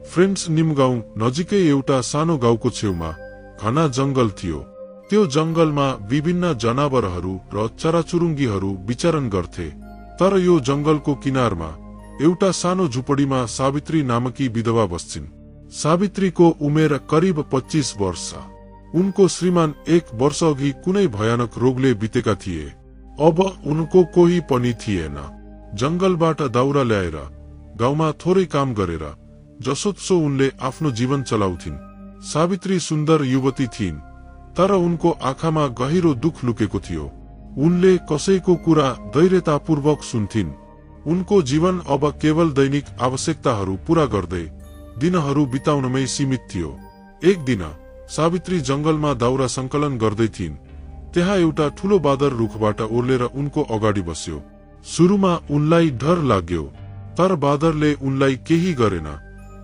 Friends निमगाउँ नजिकै एउटा सानो गाउँको छेउमा घना जंगल थियो। त्यो जंगलमा विभिन्न जनावरहरू र चराचुरुङ्गीहरू विचरण गर्थे। तर यो जंगलको किनारमा एउटा सानो झुपडीमा सावित्री नामकी विधवा बस्छिन्। सावित्रीको उमेर करिब 25 वर्ष। उनको श्रीमान 1 वर्ष अघि कुनै भयानक रोगले बितेका थिए। अब उनको कोही पनि थिएन। जंगलबाट दाउरा ल्याएर गाउँमा थोरै काम गरेर जसोतसो उनले आफ्नो जीवन चलाउँथिन्। सावित्री सुन्दर युवती थिइन्, तर उनको आँखामा गहिरो दुख लुकेको थियो। उनले कसैको कुरा धैर्यतापूर्वक सुन्थिन्। उनको जीवन अब केवल दैनिक आवश्यकताहरू पूरा गर्दै दिनहरू बिताउनमै सीमित थियो। एक दिन सावित्री जंगलमा दाउरा संकलन गर्दै थिइन्। त्यहाँ एउटा ठूलो बादर रुखबाट ओर्लेर उनको अगाडि बस्यो। सुरुमा उनलाई डर लाग्यो, तर बादरले उनलाई केही गरेन,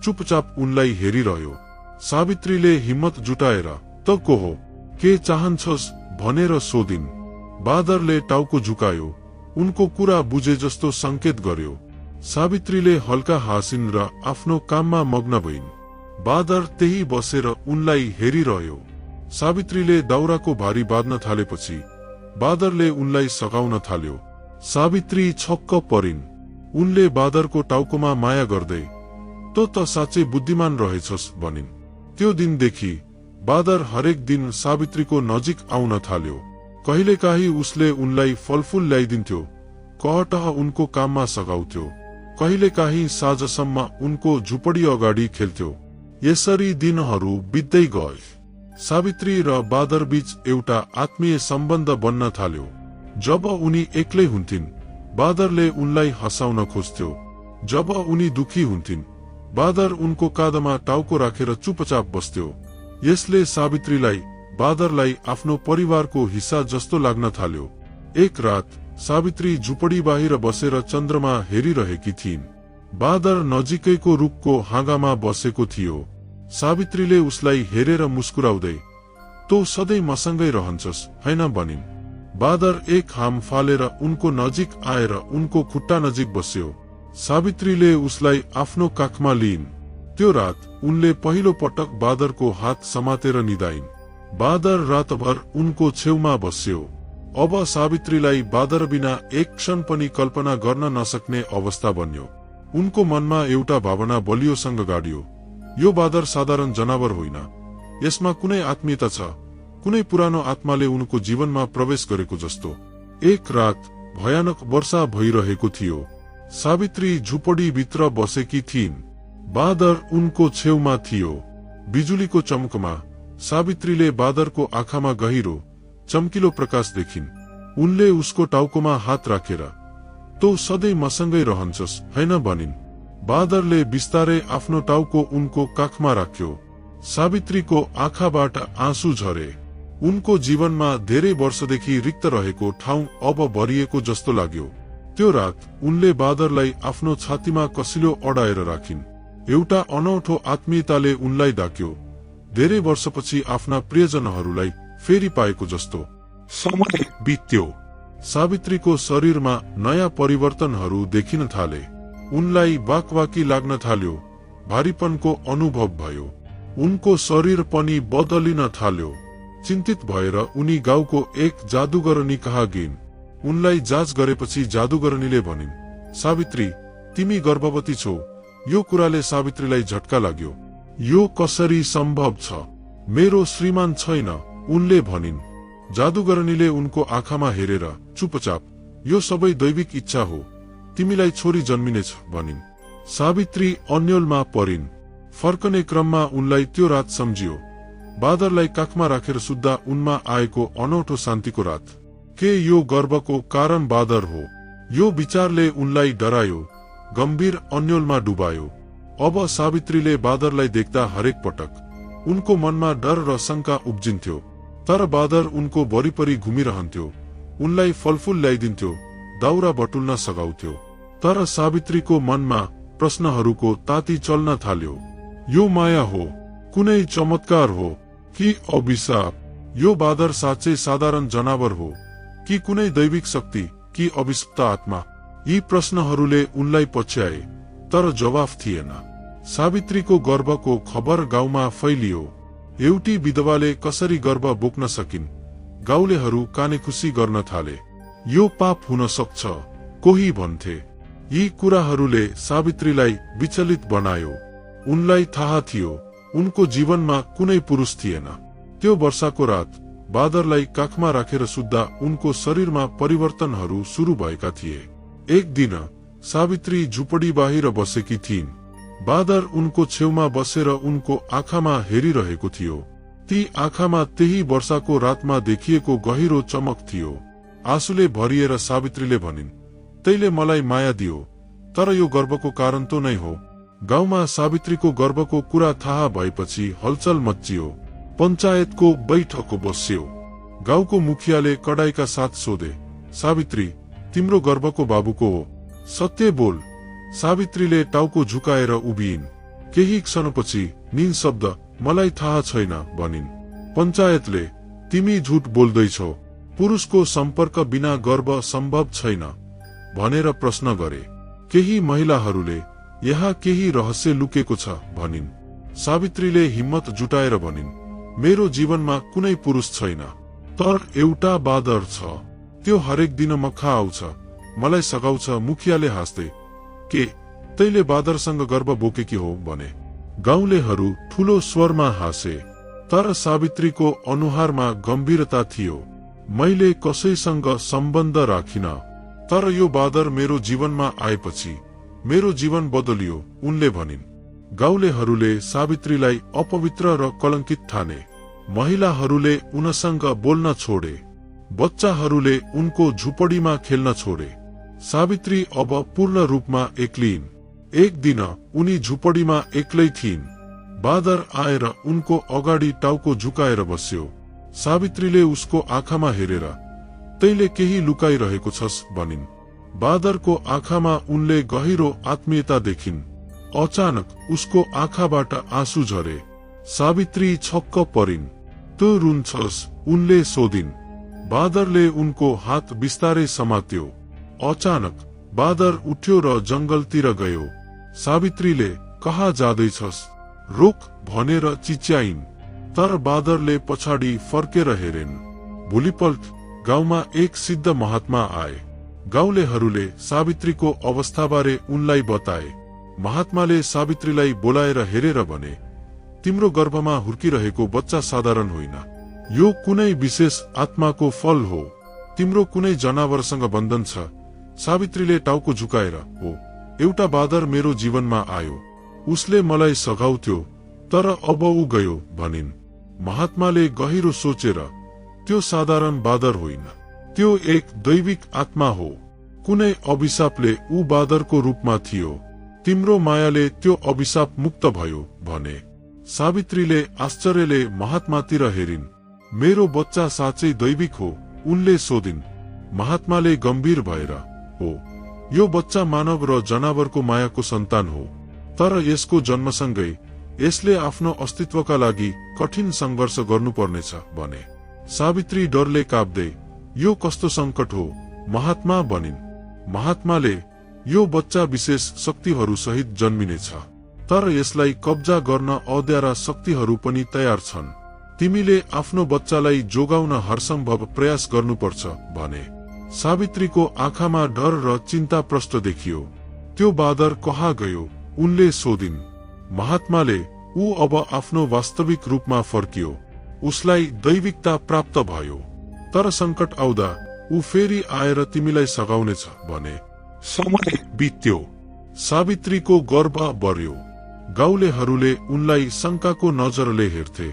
चुपचाप उनलाई हेरिरह्यो। सावित्रीले हिम्मत जुटाएर "त को हो, के चाहन्छस्?" भनेर सोधिन्। बादरले टाउको झुकायो, उनको कुरा बुझे जस्तो संकेत गर्यो। सावित्रीले हल्का हाँसिन् र आफ्नो काममा मग्न भइन्। बादर त्यही बसेर उनलाई हेरिरह्यो। सावित्रीले दाउराको भारी बाँध्न थालेपछि बादरले उनलाई सघाउन थाल्यो। सावित्री छक्क परिन्। उनले बादरको टाउकोमा माया गर्दै "तँ त साँच्चै बुद्धिमान रहेछस्" भनिन्। त्यो दिनदेखि बादर हरेक दिन सावित्रीको नजिक आउन थाल्यो। कहिलेकाहीँ उसले उनलाई फलफूल ल्याइदिन्थ्यो, कहटह उनको काममा सघाउँथ्यो। कहिलेकाहीँ साँझसम्म उनको झुपडी अगाडि खेल्थ्यो। यसरी दिनहरू बित्दै गए। सावित्री र बादर बीच एउटा आत्मीय सम्बन्ध बन्न थाल्यो। जब उनी एक्लै हुन्थिन्, बादरले उनलाई हँसाउन खोज्थ्यो। जब उनी दुखी हुन्थिन्, बादर उनको काँधमा टाउको राखेर चुपचाप बस्थ्यो। यसले सावित्रीलाई बादरलाई आफ्नो परिवारको हिस्सा जस्तो लाग्न थाल्यो। एक रात सावित्री झुपडी बाहिर बसेर चन्द्रमा हेरिरहेकी थिइन्। बादर नजिकैको रुखको हाँगामा बसेको थियो। सावित्रीले उसलाई हेरेर मुस्कुराउँदै "तँ सधैँ मसँगै रहन्छस्, हैन?" भनिन्। बादर एक हाम फालेर उनको नजिक आएर उनको खुट्टा नजिक बस्यो। सावित्रीले उसलाई आफ्नो काखमा लिइन्। त्यो रात उनले पहिलो पटक बादरको हात समातेर निदाइन्। बादर रातभर उनको छेउमा बस्यो। अब सावित्रीलाई बादर बिना एक क्षण पनि कल्पना गर्न नसक्ने अवस्था बन्यो। उनको मनमा एउटा भावना बलियोसँग गाडियो। यो बादर साधारण जनावर होइन, यसमा कुनै आत्मीयता छ, कुनै पुरानो आत्माले उनको जीवनमा प्रवेश गरेको जस्तो। एक रात भयानक वर्षा भइरहेको थियो। सावित्री झुपडी भित्र बसेकी थिइन्। बादर उनको छेउमा थियो। बिजुलीको चम्कमा सावित्रीले बादरको आँखामा गहिरो चम्किलो प्रकाश देखिन्। उनले उसको टाउकोमा हात राखेर "तँ सधैँ मसँगै रहन्छस्, हैन?" भनिन्। बादरले बिस्तारै आफ्नो टाउको उनको काखमा राख्यो। सावित्रीको आँखाबाट आँसु झरे। उनको जीवनमा धेरै वर्षदेखि रिक्त रहेको ठाउँ अब भरिएको जस्तो लाग्यो। त्यो रात उनले बादरलाई आफ्नो छातीमा कसिलो अडाएर राखिन्। एउटा अनौठो आत्मीयताले उनलाई ढाक्यो, धेरै वर्षपछि आफ्ना प्रियजनहरूलाई फेरि पाएको जस्तो। समय बित्यो। सावित्रीको शरीरमा नयाँ परिवर्तनहरू देखिन थाले। उनलाई वाकवाकी लाग्न थाल्यो, भारीपनको अनुभव भयो। उनको शरीर पनि बदलिन थाल्यो। चिन्तित भएर उनी गाउँको एक जादुगरनी कहाँ गइन्। उनलाई जाँच गरेपछि जादुगरनीले भनिन्, "सावित्री, तिमी गर्भवती छौ।" यो कुराले सावित्रीलाई झट्का लाग्यो। यो कसरी सम्भव छ? मेरो श्रीमान छैन, उनले भनिन्। जादुगरनीले उनको आँखामा हेरेर चुपचाप "यो सबै दैविक इच्छा हो, तिमीलाई छोरी जन्मिनेछ" भनिन्। सावित्री अन्योलमा परिन्। फर्कने क्रममा उनलाई त्यो रात सम्झियो, बादरलाई काखमा राखेर सुत्दा उनमा आएको अनौठो शान्तिको रात। के यो गर्वको कारण बादर हो? यो विचारले उनलाई डरायो, गम्भीर अन्योलमा डुबायो। अब सावित्रीले बादरलाई देख्दा हरेक पटक उनको मनमा डर र शंका उब्जिन्थ्यो। तर बादर उनको वरिपरि घुमिरहन्थ्यो, उनलाई फलफूल ल्याइदिन्थ्यो, दाउरा बटुल्न सघाउँथ्यो। तर सावित्रीको मनमा प्रश्नहरूको ताती चल्न थाल्यो। यो माया हो, कुनै चमत्कार हो, कि अभिशाप? यो बादर साँच्चै साधारण जनावर हो कि कुनै दैविक शक्ति, कि अभिशप्त आत्मा? यी प्रश्नहरूले उनलाई पछ्याए, तर जवाफ थिएन। सावित्रीको गर्भको खबर गाउँमा फैलियो। एउटी विधवाले कसरी गर्भ बोक्न सकिन्, गाउँलेहरू कानेखुसी गर्न थाले। यो पाप हुन सक्छ, कोही भन्थे। यी कुराहरूले सावित्रीलाई विचलित बनायो। उनलाई थाहा थियो उनको जीवनमा कुनै पुरुष थिएन। त्यो वर्षाको रात बादरलाई काखमा राखेर सुत्दा उनको शरीरमा परिवर्तनहरू सुरु भएका थिए। एक दिन सावित्री झुपडी बाहिर बसेकी थिइन्। बादर उनको छेउमा बसेर उनको आँखामा हेरिरहेको थियो। ती आँखामा त्यही वर्षाको रातमा देखिएको गहिरो चमक थियो। आँसुले भरिएर सावित्रीले भनिन्, तैले मलाई माया दियो, तर यो गर्वको कारण त नै हो। गाउँमा सावित्रीको गर्वको कुरा थाहा भएपछि हलचल मच्चियो। पञ्चायतको बैठक बस्यो। गाउँको मुखियाले कडाइका साथ सोधे, सावित्री, तिम्रो गर्वको बाबुको हो, सत्य बोल। सावित्रीले टाउको झुकाएर उभिइन्। केही क्षणपछि निशब्द, मलाई थाहा छैन भनिन्। पञ्चायतले, तिमी झुट बोल्दैछौ, पुरुषको सम्पर्क बिना गर्भ सम्भव छैन भनेर प्रश्न गरे। केही महिलाहरूले, यहाँ केही रहस्य लुकेको छ भनिन्। सावित्रीले हिम्मत जुटाएर भनिन्, मेरो जीवनमा कुनै पुरुष छैन, तर एउटा बादर छ। त्यो हरेक दिन मखा आउँछ, मलाई सघाउँछ। मुखियाले हाँस्दै, के तैले बादरसँग गर्भ बोकेकी हो भने। गाउँलेहरू ठूलो स्वरमा हाँसे, तर सावित्रीको अनुहारमा गम्भीरता थियो। मैले कसैसँग सम्बन्ध राखिन, तर यो बादर मेरो जीवनमा आएपछि मेरो जीवन बदलियो, उनले भनिन्। गाउँलेहरूले सावित्रीलाई अपवित्र र कलंकित ठाने। महिलाहरूले उनसँग बोल्न छोडे। बच्चाहरूले उनको झुपडीमा खेल्न छोडे। सावित्री अब पूर्ण रूपमा एक्लिइन्। एक दिन उनी झुपडीमा एक्लै थिइन्। बादर आएर उनको अगाडि टाउको झुकाएर बस्यो। सावित्रीले उसको आँखामा हेरेर, तैले केही लुकाइरहेको छस् भनिन्। बादरको आँखामा उनले गहिरो आत्मीयता देखिन्। अचानक उसको आँखाबाट आँसु झरे। सावित्री छक्क परिन्। तँ रुन्छस्, उनले सोधिन्। बादरले उनको हात बिस्तारै समात्यो। अचानक बादर उठ्यो र जंगलतिर गयो। सावित्रीले, कहाँ जाँदैछस्, रोक भनेर चिच्याइन्, तर बादरले पछाडि फर्केर हेरेन्। भोलिपल्ट गाउँमा एक सिद्ध महात्मा आए। गाउँलेहरूले सावित्रीको अवस्थाबारे उनलाई बताए। महात्माले सावित्रीलाई बोलाएर हेरेर भने, तिम्रो गर्भमा हुर्किरहेको बच्चा साधारण होइन, यो कुनै विशेष आत्माको फल हो। तिम्रो कुनै जनावरसँग बन्धन छ। सावित्रीले टाउको झुकाएर, हो, एउटा बादर मेरो जीवनमा आयो, उसले मलाई सघाउँथ्यो, तर अब ऊ गयो भनिन्। महात्माले गहिरो सोचेर, त्यो साधारण बादर होइन, त्यो एक दैविक आत्मा हो। कुनै अभिशापले ऊ बादरको रूपमा थियो। तिम्रो मायाले त्यो अभिशाप मुक्त भयो भने। सावित्रीले आश्चर्यले महात्मातिर हेरिन्। मेरो बच्चा साँच्चै दैविक हो, उनले सोधिन्। महात्माले गम्भीर भएर, हो, यो बच्चा मानव र जनावरको मायाको सन्तान हो, तर यसको जन्मसँगै यसले आफ्नो अस्तित्वका लागि कठिन संघर्ष गर्नुपर्नेछ भने। सावित्री डरले काप्दै, यो कस्तो संकट हो महात्मा भनिन्। महात्माले, यो बच्चा विशेष शक्तिहरू सहित जन्मिनेछ, तर यसलाई कब्जा गर्न अँध्यारा शक्तिहरू पनि तयार छन्। तिमीले आफ्नो बच्चालाई जोगाउन हरसम्भव प्रयास गर्नुपर्छ भने। सावित्रीको आँखामा डर र चिन्ता प्रष्ट देखियो। त्यो बादर कहाँ गयो, उनले सोधिन्। महात्माले, ऊ अब आफ्नो वास्तविक रूपमा फर्कियो, उसलाई दैविकता प्राप्त भयो, तर संकट आउँदा ऊ फेरि आएर तिमीलाई सघाउनेछ भने। समय बित्यो। सावित्रीको गर्व बढ्यो। गाउँलेहरूले उनलाई शंकाको नजरले हेर्थे,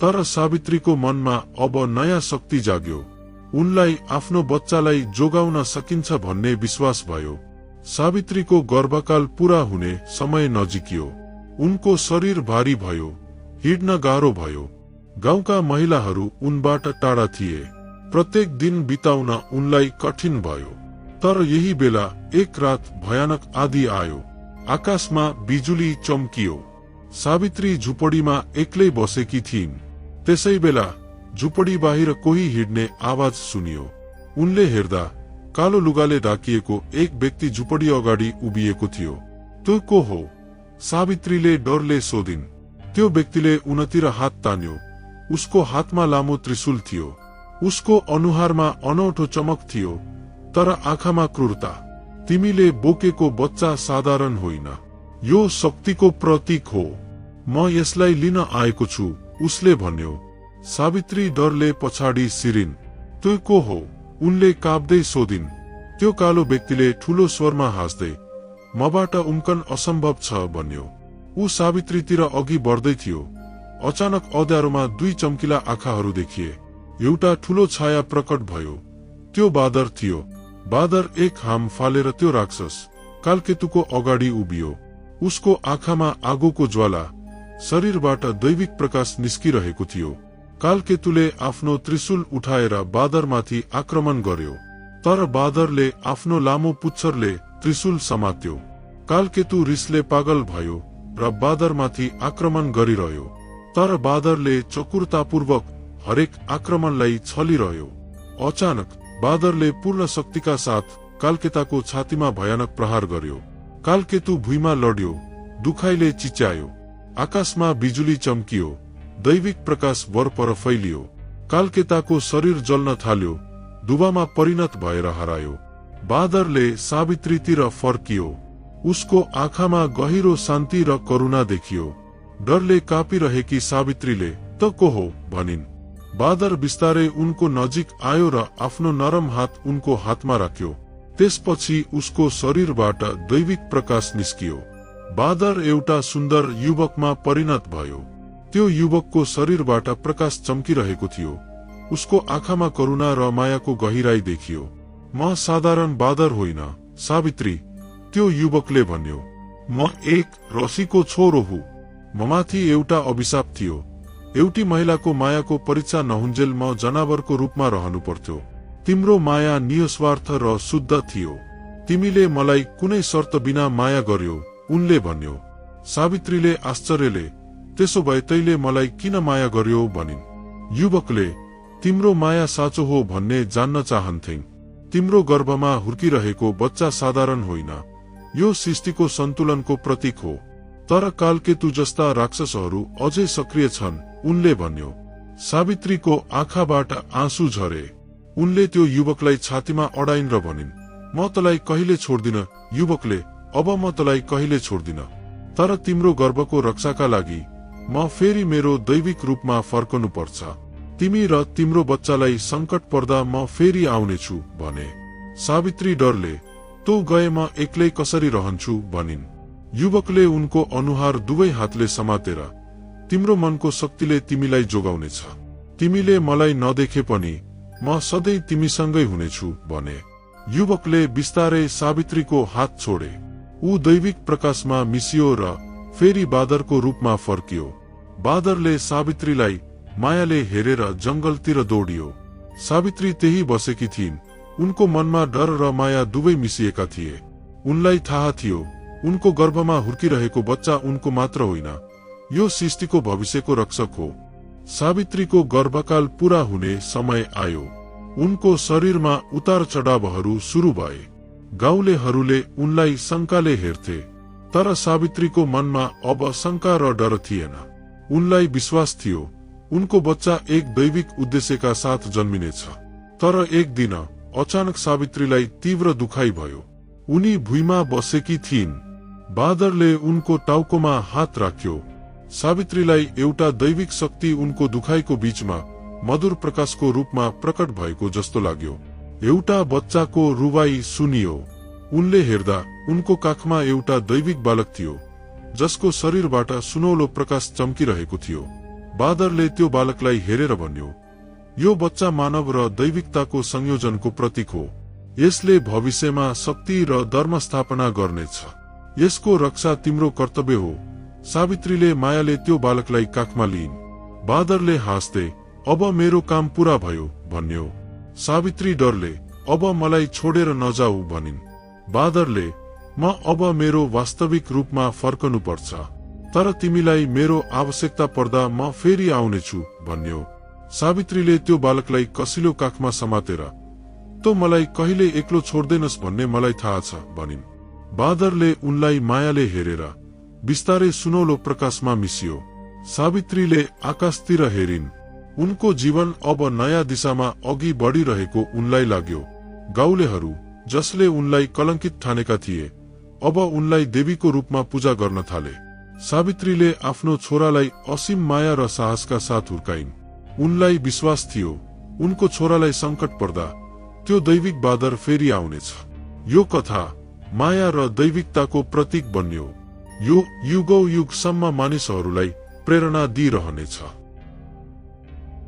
तर सावित्रीको मनमा अब नयाँ शक्ति जाग्यो। उनलाई आफ्नो बच्चालाई जोगाउन सकिन्छ भन्ने विश्वास भयो। सावित्रीको गर्भकाल पूरा हुने समय नजिकियो। उनको शरीर भारी भयो, हिँड्न गाह्रो भयो। गाउँका महिलाहरू उनबाट टाढा थिए। प्रत्येक दिन बिताउन उनलाई कठिन भयो। तर यही बेला एक रात भयानक आँधी आयो। आकाशमा बिजुली चम्कियो। सावित्री झुपडीमा एक्लै बसेकी थिइन्। त्यसै बेला झुपडी बाहिर कोही हिँड्ने आवाज सुनियो। उनले हेर्दा कालो लुगाले ढाकिएको एक व्यक्ति झुपडी अगाडि उभिएको थियो। त्यो को हो सावित्रीले डरले सोधिन्। त्यो व्यक्तिले उनतिर हात तान्यो। उसको हातमा लामो त्रिशूल थियो। उसको अनुहारमा अनौठो चमक थियो, तर आँखामा क्रूरता। तिमीले बोकेको बच्चा साधारण होइन, यो शक्तिको प्रतीक हो। म यसलाई लिन आएको छु, उसले भन्यो। सावित्री डरले पछाडि सिरिन्। त्यो को हो? उनले काप्दै सोधिन्। त्यो कालो व्यक्तिले ठूलो स्वरमा हाँस्दै, मबाट उम्कन असम्भव छ भन्यो। ऊ सावित्रीतिर अघि बढ्दै थियो। अचानक अँध्यारोमा दुई चम्किला आँखाहरू देखिए। एउटा ठूलो छाया प्रकट भयो। त्यो बादर थियो। बादर एक हाम फालेर त्यो राक्षस कालकेतुको अगाडि उभियो। उसको आँखामा आगोको ज्वाला, शरीरबाट दैविक प्रकाश निस्किरहेको थियो। कालकेतुले आफ्नो त्रिशूल उठाएर बादरमाथि आक्रमण गर्यो, तर बादरले आफ्नो लामो पुच्छरले त्रिशूल समात्यो। कालकेतु रिसले पागल भयो र बादरमाथि आक्रमण गरिरह्यो, तर बादरले चतुरतापूर्वक हरेक आक्रमणलाई छलिरह्यो। अचानक बादरले पूर्ण शक्तिका साथ कालकेताको छातीमा भयानक प्रहार गर्यो। कालकेतु भुइँमा लड्यो, दुखाइले चिच्यायो। आकाशमा बिजुली चम्कियो, दैविक प्रकाश वरपर फैलियो। कालकेताको शरीर जल्न थाल्यो, दुवामा परिणत भएर हरायो। बादरले सावित्रीतिर फर्कियो। उसको आँखामा गहिरो शान्ति र करुणा देखियो। डरले कापिरहेकी सावित्रीले त को हो भनिन्। बादर बिस्तारै उनको नजिक आयो र आफ्नो नरम हात उनको हातमा राख्यो। त्यसपछि उसको शरीरबाट दैविक प्रकाश निस्कियो। बादर एउटा सुन्दर युवकमा परिणत भयो। त्यो युवकको शरीरबाट प्रकाश चम्किरहेको थियो। उसको आँखामा करुणा र मायाको गहिराई देखियो। म साधारण बादर होइन, सावित्री, त्यो युवकले भन्यो। म एक ऋषिको छोरो हुँ। ममाथि एउटा अभिशाप थियो। एउटी महिलाको मायाको परीक्षा नहुन्जेल म जनावरको रूपमा रहनु पर्थ्यो। तिम्रो माया निस्वार्थ र शुद्ध थियो। तिमीले मलाई कुनै शर्त बिना माया गर्यो, उनले भन्यो। सावित्रीले आश्चर्यले, त्यसो भए तैले मलाई किन माया गर्यो भनिन्। युवकले, तिम्रो माया साँचो हो भन्ने जान्न चाहन्थे। तिम्रो गर्भमा हुर्किरहेको बच्चा साधारण होइन, यो सृष्टिको सन्तुलनको प्रतीक हो। तर कालकेतु जस्ता राक्षसहरू अझै सक्रिय छन्, उनले भन्यो। सावित्रीको आँखाबाट आँसु झरे। उनले त्यो युवकलाई छातीमा अडाइन् र भनिन्, म तलाई कहिले छोड्दिन। युवकले, अब म तलाई कहिले छोड्दिन, तर तिम्रो गर्भको रक्षाका लागि म फेरि मेरो दैविक रूपमा फर्कनु पर्छ। तिमी र तिम्रो बच्चालाई संकट पर्दा म फेरि आउनेछु भने। सावित्री डरले, तँ गए म एक्लै कसरी रहन्छु भनिन्। युवकले उनको अनुहार दुवै हातले समातेर, तिम्रो मनको शक्तिले तिमीलाई जोगाउनेछ। तिमीले मलाई नदेखे पनि म सधैँ तिमीसँगै हुनेछु भने। युवकले बिस्तारै सावित्रीको हात छोडे। ऊ दैविक प्रकाशमा मिसियो र फेरि बादरको रूपमा फर्कियो। बादरले सावित्रीलाई मायाले हेरेर जंगलतिर दौडियो। सावित्री त्यही बसेकी थिइन्। उनको मनमा डर र माया दुवै मिसिएका थिए। उनलाई थाहा थियो, उनको गर्भमा हुर्किरहेको बच्चा उनको मात्र होइन, यो सृष्टिको भविष्यको रक्षक हो। सावित्रीको गर्भकाल पूरा हुने समय आयो। उनको शरीरमा उतार चढावहरू सुरु भए। गाउँलेहरूले उनलाई शंकाले हेर्थे, तर सावित्रीको मनमा अब शंका र डर थिएन। उनलाई विश्वास थियो, उनको बच्चा एक दैविक उद्देश्यका साथ जन्मिनेछ। तर एक दिन अचानक सावित्रीलाई तीव्र दुखाइ भयो। उनी भुइँमा बसेकी थिइन्। बादरले उनको टाउकोमा हात राख्यो। सावित्रीलाई एउटा दैविक शक्ति उनको दुखाइको बीचमा मधुर प्रकाशको रूपमा प्रकट भएको जस्तो लाग्यो। एउटा बच्चाको रुवाई सुनियो। उनले हेर्दा उनको काखमा एउटा दैविक बालक थियो, जसको शरीरबाट सुनौलो प्रकाश चम्किरहेको थियो। बादरले त्यो बालकलाई हेरेर भन्यो, यो बच्चा मानव र दैविकताको संयोजनको प्रतीक हो। यसले भविष्यमा शक्ति र धर्म स्थापना गर्नेछ। यसको रक्षा तिम्रो कर्तव्य हो। सावित्रीले मायाले त्यो बालकलाई काखमा लिइन्। बादरले हाँस्दै, अब मेरो काम पूरा भयो भन्यो। सावित्री डरले, अब मलाई छोडेर नजाऊ भनिन्। बादरले, म अब मेरो वास्तविक रूपमा फर्कनु पर्छ, तर तिमीलाई मेरो आवश्यकता पर्दा म फेरि आउनेछु भन्यो। सावित्रीले त्यो बालकलाई कसिलो काखमा समातेर, तँ मलाई कहिले एक्लो छोड्दैनस् भन्ने मलाई थाहा छ भनिन्। बादरले उनलाई मायाले हेरेर, बिस्तारै सुनौलो प्रकाशमा मिसियो। सावित्रीले आकाशतिर हेरिन्। उनको जीवन अब नयाँ दिशामा अघि बढिरहेको उनलाई लाग्यो। गाउँलेहरू जसले उनलाई कलंकित ठानेका थिए, अब उनलाई देवीको रूपमा पूजा गर्न थाले। सावित्रीले आफ्नो छोरालाई असीम माया र साहसका साथ हुर्काइन्। उनलाई विश्वास थियो उनको छोरालाई संकट पर्दा त्यो दैविक बादर फेरि आउनेछ। यो कथा माया र दैविकताको प्रतीक बन्यो। यो युगौं युगसम्म मानिसहरूलाई प्रेरणा दिइरहनेछ।